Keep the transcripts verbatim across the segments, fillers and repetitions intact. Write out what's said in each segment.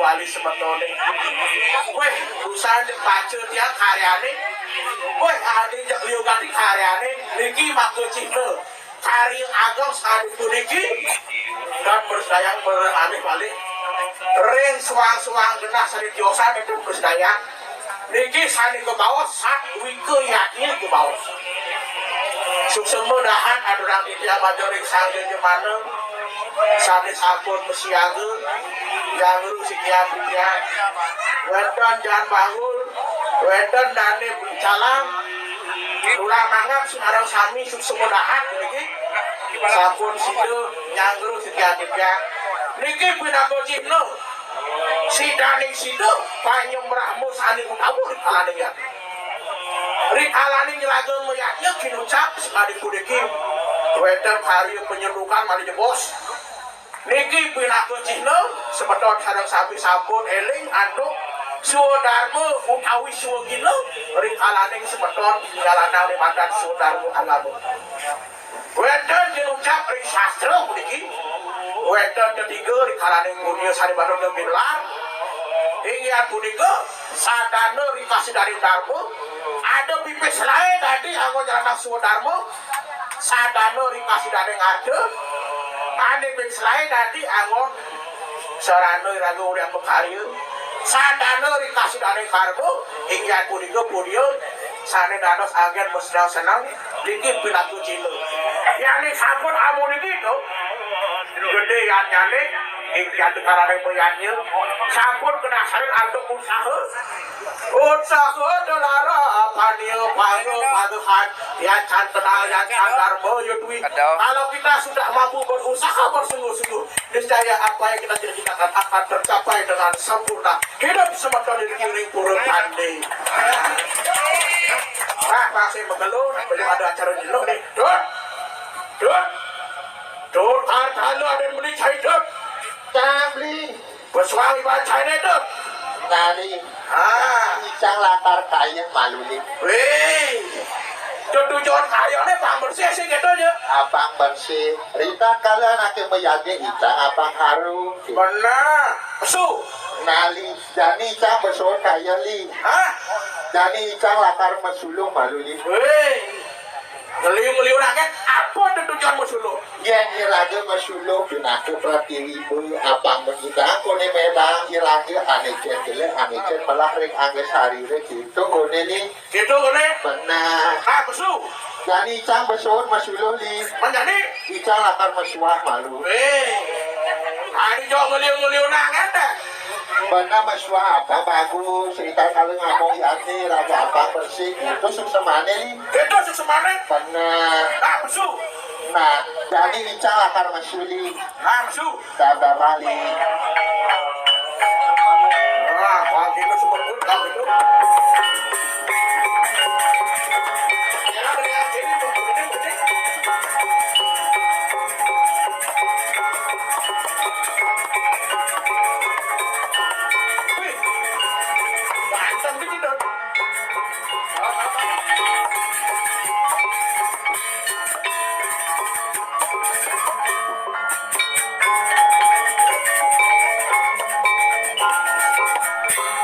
Bali semetoné. Wéh, usan cék baca tiang karyané. Wéh, adi cék liu gati karyané. Niki maka cihna karya ageng sané puniki. Dan bersedayang beralih balik. Ring suang-suang genah sané tiosan itu bersedayang. Niki sané kebaos, satwika yadnya kebaos. Suksema dahat aturang titiang matur ring sang jemana sané sampun masiaga, nyangru sikian titiang. Wénten Jan Banggul, wénten Dané Calang, Tulang Nanggap, sinareng sami suksema dahat niki. Sampun sida nyangru sikian titiang. Niki pinaka cihna sidaning sida panyembrahma sané utama ri kalaning yadnya. Ri kalaning raga mayadnya kinucap sakadi puniki, wénten karya panyelundukan malih jebos. Niki pinaka cihna semeton sareng sami sampun éling antuk swadarma utawi swagina ri kalaning semeton nyalanang ring matan swadarma agama. Wénten kinucap ring sastra puniki, wénten tetiga ri kalaning dunia sané banget gelar. Inggih punika, sadana ring kasidaning darma, ada pipis laé dadi anggon nyalanang swadarma, sadana ring kasidaning arta, ané pipis laé dadi anggon sarana iraga urip makarya, sadana ring kasidaning karma, inggih punika punia sané dados anggén maseneng-seneng, niki pinaka cihna. Yaning sampun amuniki to, gedé yadnyané, inggih karaning mayadnya, sampun kadasarin antuk usaha. Utsaha dalara pania paya pagahan, yan can kenal, yan can darma, ya duit. Kalau kita sudah mampu berusaha bersungguh-sungguh, niscaya apa yang kita cita-citakan akan tercapai dengan sempurna. Hidup semeton di kiring pura pandai. Nah, masih magelung, belum ada acara nyeluk nih. Dut, dut, dut, ada ada yang beli cai dut. Cang beli. Pesuang iban cainé to. Nali. Ah. Icang lakar kayeh malu, Li. Wéh. Tetujon kayehné pang bersih sih kéto ja. Apang bersih. Ritatkala anaké mayadnya icang apang harum. Bener. Pesu. Nali. Jani icang besuut kayeh, Li. Hah? Jani icang lakar masulung malu, Li. Wéh. Ngeliu-ngeliu rakyat, apa tetujon masulung? Yén iraga masulung pinaka pratiwimba, apang mengidang koné medang iraga ané cén jelek, ané cén melah ring angga sarira, kéto koné, Li. Kéto koné? Bener. Ah, pesu. Jani icang besuut masulung, Li. Mén jani? Icang lakar masuah malu. Éh. Adi jo ngeliu-ngeliu nangan dah. Bener masuah apa bagus, ritatkala ngamong yadnya, raga apang bersih, kéto suksemané, Li. Kéto suksemané? Bener. Nah, pesu. Nah, jani icang lakar masulung. Nah, pesu. Tata balik. Nah, wah, kéto sebetulné, kalau itu.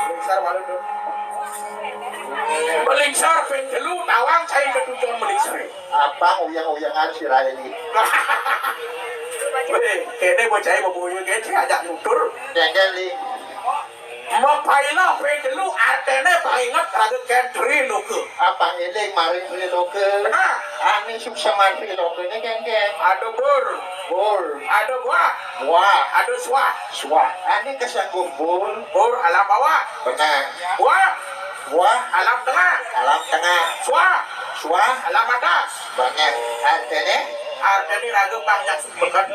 Lingsar malu, Dut. Malingsar ping telu, tawang cai tetujon malingsar. Apang uyang-uyangan sirané, Li. Wéh, kéné bocahé bebuyuh, kéné ajak nutur. Kéngkén, Li. Mapaila ping telu artiné panginget raga kén triloka. Apang éling maring triloka. Nah. Ané suksemané trilokané kéngkén. Ada bur. Bur. Ada buah. Buah. Ada suah. Suah. Ané kasangguh bur. Bur alam bawah. Bener. Buah. Buah. Alam tengah. Alam tengah. Suah. Suah. Alam atas. Bener. Artiné? Artiné raga pang nyak beken.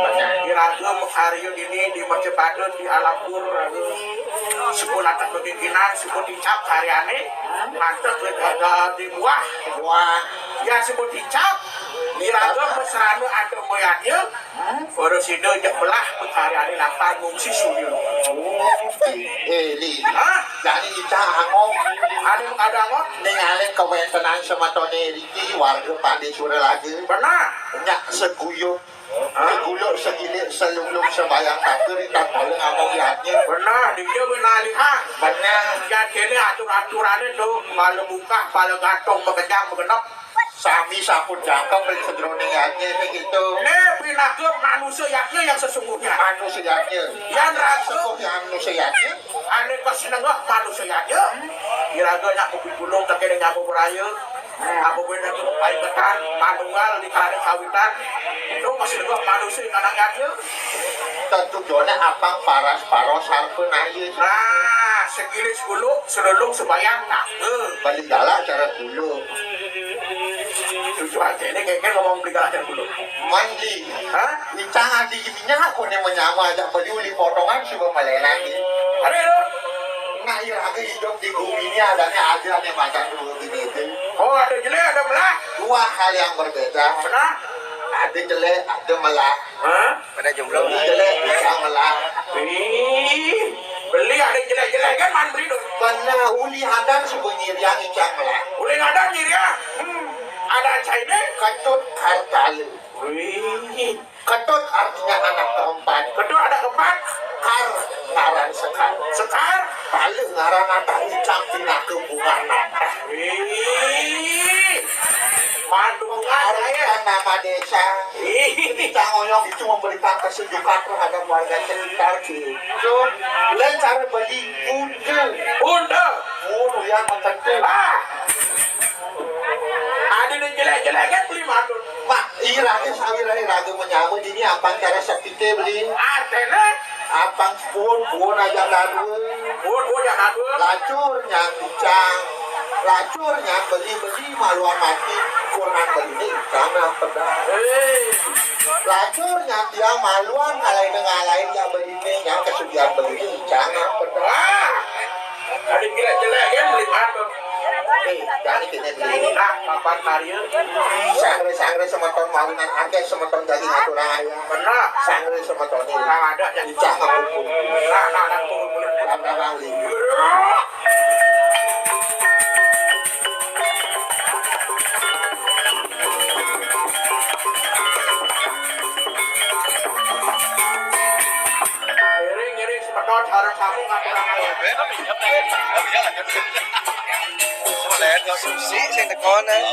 Bener. Di raga makarya dini di mercapada di alam bur raga. Suku latah pepimpinan, suku ticap karyané, mantep ada di buah. Buah. Ya, suku ticap, di raga masrana ada mayadnya, Hmm? Para sida jak belah pakaryané lakar ngungsi surya. Oh, éh, Li. Hah? Jani icang angong. Ané kada angong? Ningalin kawéntenan semetoné riki, warga Pandé Suralaga. Benar. Nyak seguyup, Hah? Seguluk, segilik, selunglung, sebayang taker, ritatkala ngamong yadnya. Benar. Iya benar lihat. Benar. Yan kéné atur-aturané to, pala bungkah, pala gantung, makejang, magenep. Sami sampun jangkep ring sajeroning yadnya gitu. Né pinaka manusa yadnya yang sesungguhnya. Manusa yadnya. Yan raga. Sesungguhnya manusa yadnya. Ané kasinenggeh manusa yadnya. Iraga nyak kopi gunung teké nyaku beraya. Apa buin itu paiketan, manunggal di kali kawitan. Itu masih dua manusia anak yadnya. Tentu jone apang paras paros harpa naya. Nah, segilis bulu, selulung sebayang, nah. Eh. Balik galak cara bulu. Cucu aja ini kayaknya ngomong beli galak cara bulu. Mandi. Hah? Icang adi ininya aku nih menyama aja beli uli potongan suka malenan gitu. Ada itu. Nah, iya, aku hidup di bumi ini adanya aja nih macam dulu gini itu. Oh, ada jelek, ada melah. Dua hal yang berbeda. Benar? Ada jelek, ada melah. Hah? Pada jomblo. Ada jelek, bisa melah. Ih, beli ada jelek-jelek kan man beli dong. Karena uli adan sebenarnya yang icang melah. Uli adan diri ya. Hmm. Ada China. Ketut harta lu. Wih. Ketut artinya anak keempat. Ketut anak keempat. Kar, ngaran Sekar. Sekar. Paling ngaran anak icang pinaka bunga natah. Wih. Mandungan. Artinya nama desa. Wih. Icang Oyong itu memberikan kesejukan terhadap warga sekitar gitu. Lain cara beli bunda. Bunda. Bunda yang menentu. Ah. Ada yang jelek-jelek kan beli mandun. Mak, iraga sawira iraga menyama dini apang cara sepite beli. Artene? Apang puun, puun aja dadua. Puun, puun aja dadua. Lacur nyang bicang. Lacur nyang beli, beli maluan mati. Kurang beli ini jangan pedas. Hei. Lacur nyang dia maluan ngalahin ngalahin ya beli ini yang kesugihan beli ini jangan pedas. Wah. Ada jelek-jelek kan beli mandun. Nih, jani kéné beli. Nah, papan karya. Sangre-sangre semeton mawinan akeh semeton dadi ngaturang ayam. Bener. Sangre semeton ini. Nah, ada yang cakep hukum. Nah, nah, nah, turun mulai. Nah, nah, nah, beli. Ngiring, ngiring, semeton sareng sami ngaturang ayam. Susi sing teko, nah.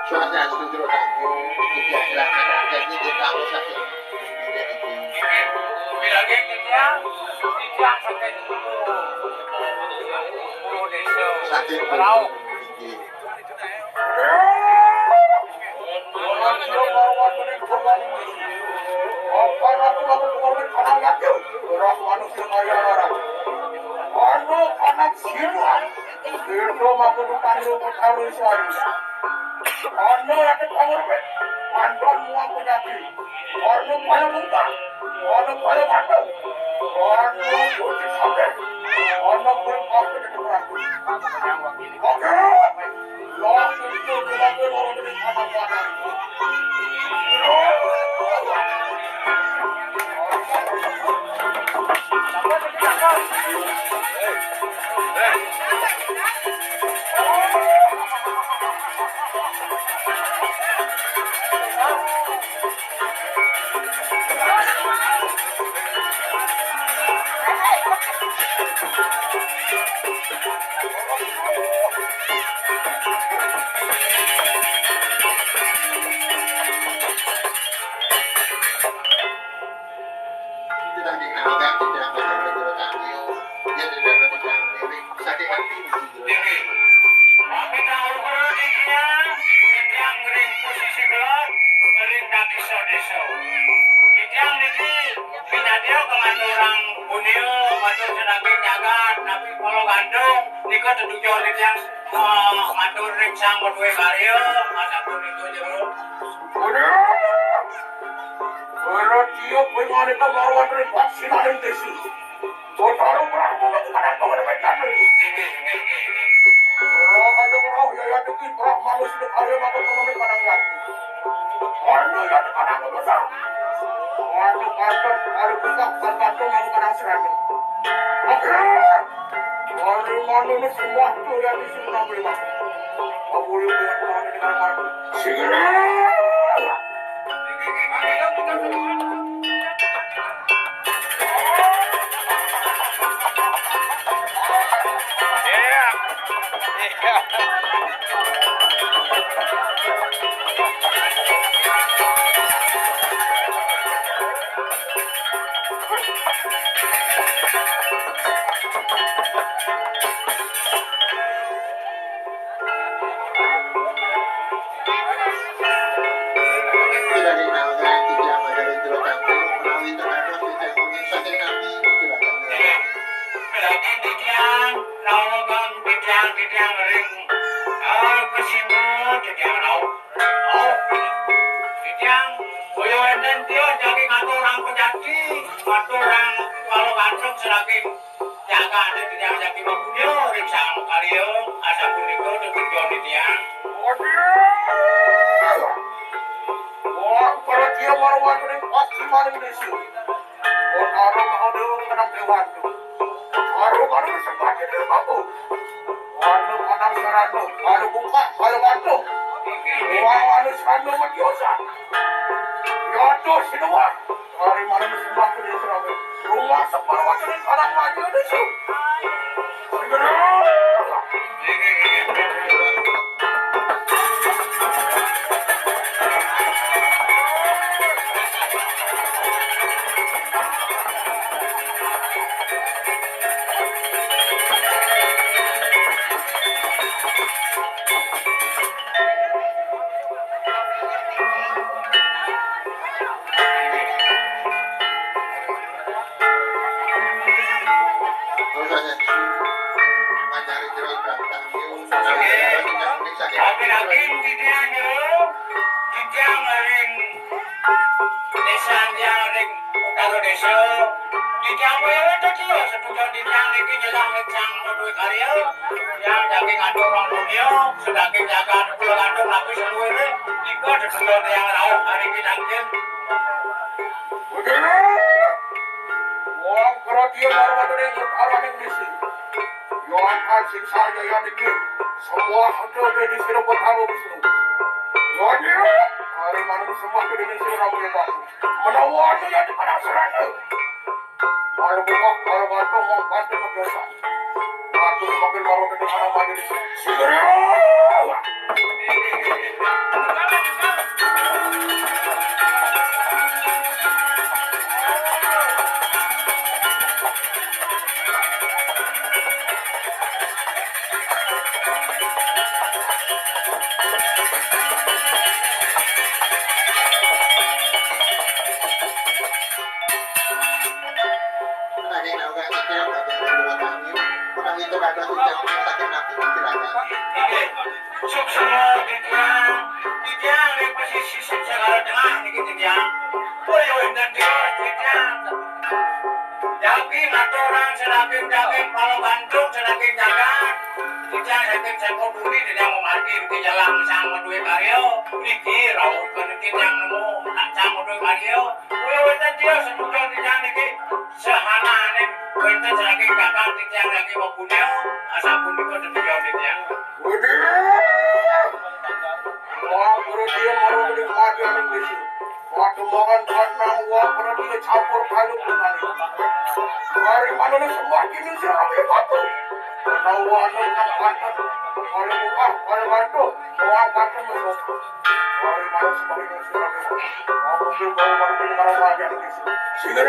Swastiastu, Jero Tangku, iki piagrak ngaturaken inggih kawula saking Mirage titiang, titiang saking Puro Desa. Saking Puro, inggih. Apa ratu lamun pengorban panang yakin? Ora manut sing kaya larang. Anu anak siluan. Itu mangkudu kanggo perkara suami. Anu anak pengorban. Panton muang penyakit. Anu paya mungkar. Anu paya mati. Anu putih sampai. Anu pun kau kena keberatan. Oke. Tidak dikenalkan, tidak menjadi guru kami. Dia tidak berbicara diri. Sakit hati. Nggih. Kami kawula titiang, titiang ring posisi kula, ring desa-desa. Titiang niki pinadya kamaturang punia, matur saking jagat, napi kala gandung, nika tetujon titiang, eh, matur ring Sang Paduwe Karya, masapunika jero. Ora tiup ping menika marwat ring paksinaning desa. Betara Brahma mengumumkan pengerebekan ini. Roh ada roh ya ya demi roh manusia ada maka pengerebekan yang. Mana ya ada besar. Mana kata ada besar dan kantong yang kadang serana. Oke. Mana mana ini semua tuh ya di sini nampil bang. Kamu boleh buat orang ini kalau segera. Sudah dikenalkan, tidak ada jero tangkil, menawi terhadap tidak mungkin saking nabi, tidak ada. Lagi titiang, naulungan titiang, titiang ring, eh, kesini, titiang nau. Oh, titiang, boyo enten tio, jagi ngatur rangko jati, ngatur rang, kalau gantung sedaging. Jagate titiang jati mapunya, ring sang karya, asapunika tetujon titiang. Waduh. Wah, para dia marwat ring pasti maring desa. Karo mau dewa kenang dewan. Karo baru sempat itu mampu. Anu kanang sarana, anu buka, anu bantu. Wah, anu sarana mediosa. Yodo sinuwun. Ari malam sembah ke desa. Rumah sembah wakil orang maju desa. Segera. Ing titiang yo, titiang ring desa, titiang ring utara desa. Titiang yo, titiang setuju, titiang niki nyelang ring sang madué karya. Titiang daging atur orang dunia, sedaging jagat kula atur, tapi seluruh nika setuju tiang rauh hari kita. Wong Krotien Marwata ning utaraning desa. Yohan Sing Jaya niki semua ada di sira Betara Wisnu. Yohan, hari malam semua ada di sira Betara. Menawa ada yang dipada serana. Kalau buka, kalau bantu, mau bantu, mau dosa. Aku semakin baru ke mana lagi. Segera. Suksma titiang, titiang ring pasisi Segara Tengah niki titiang. Boya wénten tios titiang. Daging aturan, sedaging daging, pala bantuk, sedaging jagat. Titiang saking Sengkobuni, titiang mamargi niki nyelang sang madué karya. Niki rauh kena titiang nemu sang madué karya. Boya wénten tios setuju titiang niki. Sahananing wénten saking kakang titiang lagi mapunia, asapunika titiang titiang. Waduh. Wah, perhatian baru menikmati aning desa. Patembakan kantang, wah, perhatian campur kayu punani. Hari mana nih semua kini si Rabi Batu? Tahu anu nang pantas. Kalau buka, kalau bantu, wah, pantas masuk. Hari mana semua kini si Rabi Batu? Wah, mungkin baru baru ini mana saja aning desa. Sini.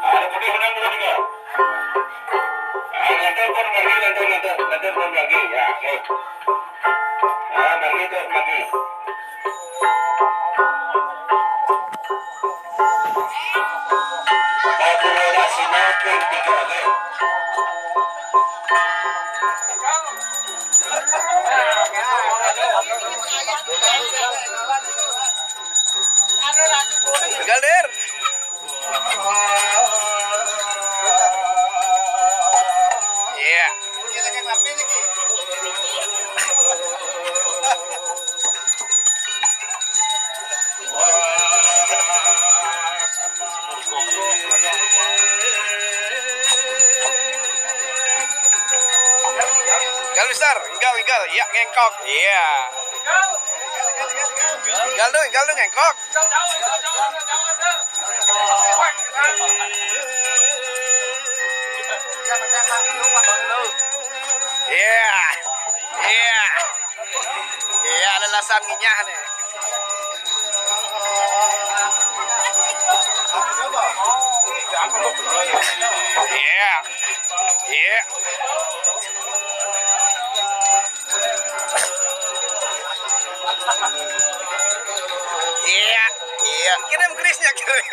Ada putih menang dua tiga. Ah, lantar pun lagi, lantar, lantar, lantar pun lagi. Ya, oke. Ah, lagi terus lagi. Satu roda sinapin tiga, oke. Galir. Iya. Gal, Mister. Gal, gal. Iya, ngengkok. Iya. Gal dong, gal dong, ngengkok. Iya. Iya. Iya, lelasan nginyah nih. Iya. Iya. Iya, iya. Kirim kerisnya, kirim.